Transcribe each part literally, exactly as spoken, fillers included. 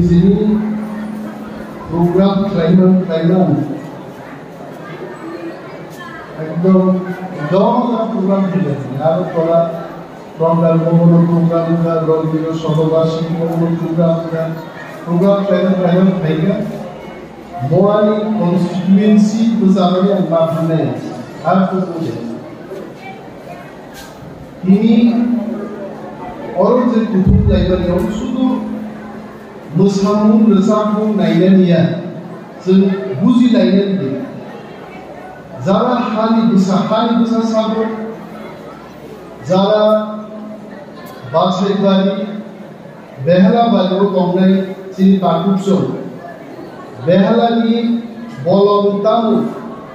Chini program khlaimang khlaimang ekdom ekdom program khlaimang aro tola program bono program ga rogino sotoba sini bono program ga program khlaimang khlaimang khlaimang moani constituency bwchamani ang ma phanai ar kukude. Tini oro je kuthum laimani oro sudu mwsamung rwchapmung nainani ya, chwng buji lainani de. Jara hani bwsa, hani bwsa sabo, jara Basaibari, Behala bari o tongnai chini takhuk chwng. Behala ni bolong tamo,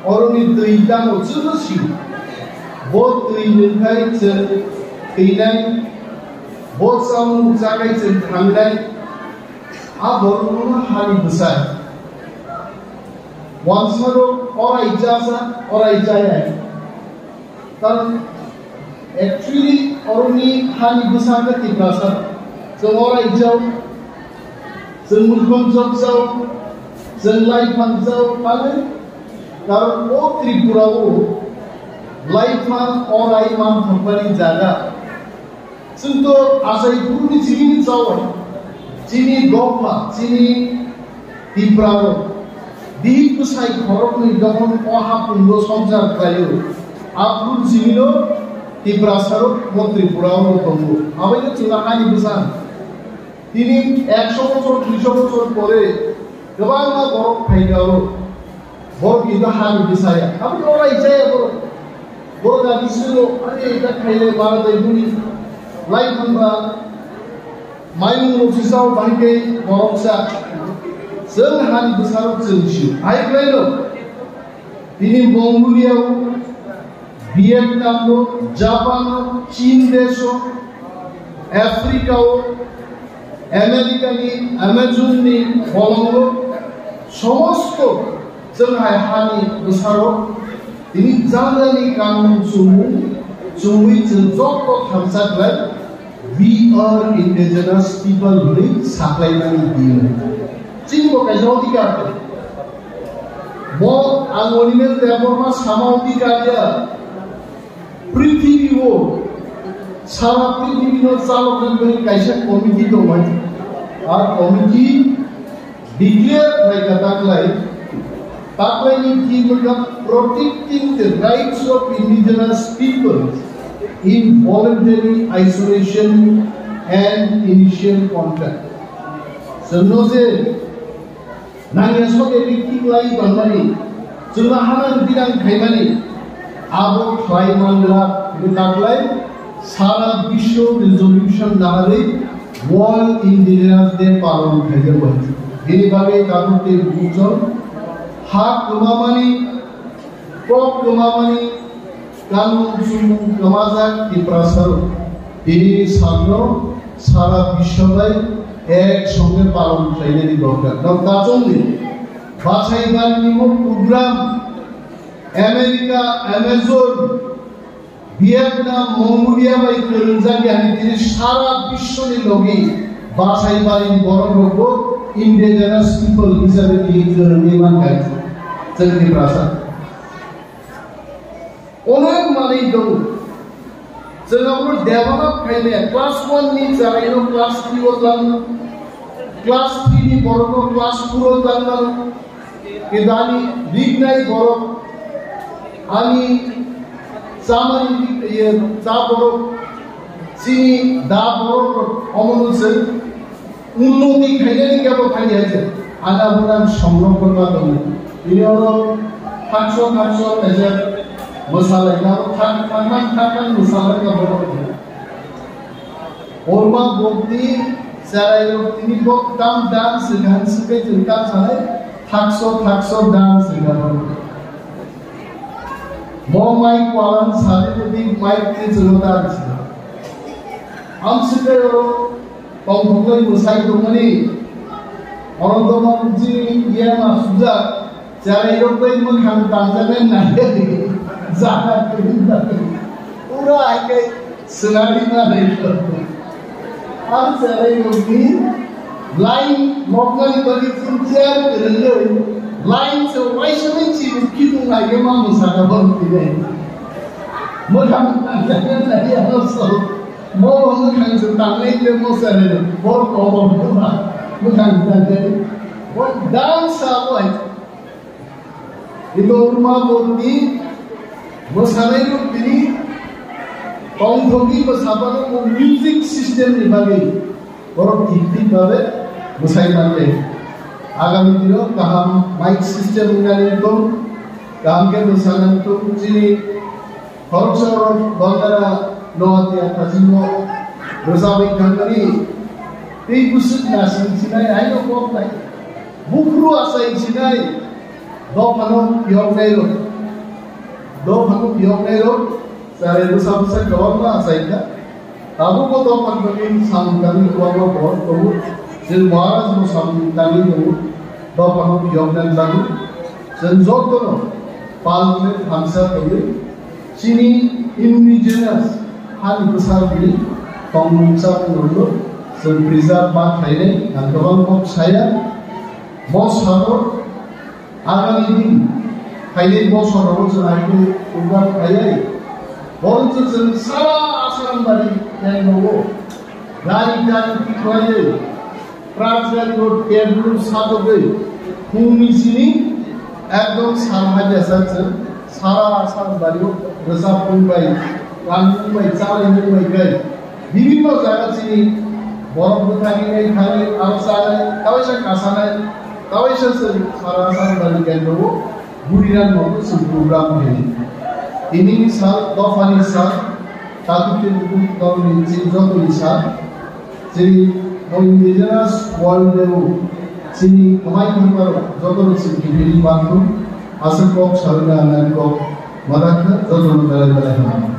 oroni twi tamo chwngno sio. Bo twi nwngkhai chwng thwinai, bo chamung chakhai chwng thangnai. A borokno hani bwsai. Wansaro orai jasa, orai jaya. Karon actually oroni hani bwsakhe Tiprasa. Chwng orai jao, chwng mukhom jok jao, chwng lai phang jao, mane karon o Tripura o lai phang orai man thokmani jaga. Chwng to achai phuruni chini chawai, chini dopha, chini Tiprarok, bihik bwsai khoroknwi dophano o hapungo swngchar khlaio. Aphuru chini no Tiprasarok bo Tripura o tongo. Abaino chwla hani bwsa. Tini ekso bochor, duiso bochor pore kwbangma borok phaikha o. Borok kintu hani bwsaya. Aboni orai jaya borok. Borok ani bisingo ani ekta khaile bara dai buni. Lai thangba maimung rok sisa o bahai khe borok sa. Chwng hani bwsarok chwng sio. Hai khlaino. Tini Mongolia o, Vietnam o, Japan o, Chin desh o, Africa o, America ni Amazon ni bolongo somosto chwng hai hani bwsarok tini jani jani kanmung chumung chumui chwng joto thansa khlai, "We are indigenous people" hwnwi saklaimani din. Chini bo kaisa odhikar tong. Bo ang onine Debbarma sama odhikar ya. Prithibi o sara prithibi no chalokna bagwi kaisa committee tongmani. A committee declare khlaikha taklai. Taklaini theme wngkha "Protecting the rights of indigenous people in voluntary isolation and initial contact." Chwngno je nangya soke bikti klai tongmani, chwngno hanang bidang khaimani, abo khlai manglak, hwnwi taklai sara biswo resolution naharwi World Indigenous Day palon khaijak bai. Bini bagwi tabuk tei buchon ha kwmamani, kok kwmamani, kanmung chumung kwmajak Tiprasarok tini salno sara biswo bai ek songe palon khlainani dorkar. Nok tachongni bachai banni mo program America, Amazon, Vietnam, Mongolia bai kwrwngjak yani tini sara biswni logi bachai bari borok rokbo indigenous people hisabe tini kwrwngwi mankha chwng Tiprasa. Onek manwi tongo. Chwng abono develop khaimaya, class one ni charaino class three o tlang, class three ni borokno class four o tlang mano. Kintu ani rignai borok, ani chamani rig-, iye, cha borok, chini da borok rok omono chwng unnoti khainani kebo thani hai se. Ada bukan songrokon ma tongo. Ini oro thakso thakso kaisa mwsalai na thak thangman thangman mwsalai ka borok. Orma bokti cherai rok tini bok tam dan swkang swkang chwng tam sanai thakso thakso dan swkang. Mo mai kwalan sari bokti mai twi chwng dan swkang. Am swkang oro Tongthokgwi mwsai tongmani, oro dophani bwswk ya ma sujak, cherairok bai mwkhang tanjaknai naiya di, jaga kwrwng bai. Pura hai khe swnamwi manai. Ang cherairokni Line moknani bagwi chwng chair kwrwngwi line se waisani chini khitung naigwi ma mwsaka bong tini. Mwkhang tangjani naiya no so. Mo mwkhang se tangnai le mo sare bor kobor buma. Mwkhang tangjani. Bo dance a bo hai. Ito urma botni mwsanai rok tini tongthokni bwsapano bo music system ni bagwi borok thik thik babe mwsai mante. Agami dino kaham mic system wngnani tong, kaham khe mwsana tong chini khoroksa rok bandara noatia thajimo rwchapwi thangmani tei bwswk nasing sinai haino kok nai. Buphuru achai sinai dophano phiyoknairok, dophano phiyoknairok chare bwsa bwsa kwbangma achaikha. Tabukbo dophan bagwi samung tangwi kwbangma borok tongo. Chwng Maharajbo samung tangwi tongo dophano phiyoknani bagwi. Chwng jotono palmani thansa tongwi chini indigenous hani bwsarokni tongmung chamung rokno chwng preserve ma khlainai ang kwbang kok saya. Bo salo agami din phainai bosor rogo chwng hai khe program khlaiwi borok chwng sara Asarambari khe nogo gari gari tikhlaiwi Prajari road Kermur satogwi phungni sini ekdom sal haja sa chwng sara Asarambari rwchap phung bai, kanmung bai, chalai mung bai kai bibinno jaga chini borok bwthani nai thani aro chanai kawaisa kasanai kawaisa chwng sara Asarambari kendro o Buriran motto chwng program hini. Tini ni sal, dophani sal, takhuk tei bukhuk tongni chini jotoni sal, chini o indigenous world day o chini kwmai thangmarok jotono chwng kibini mangthung, aswk kok salina nai kok madakha jotono belai belai hambai.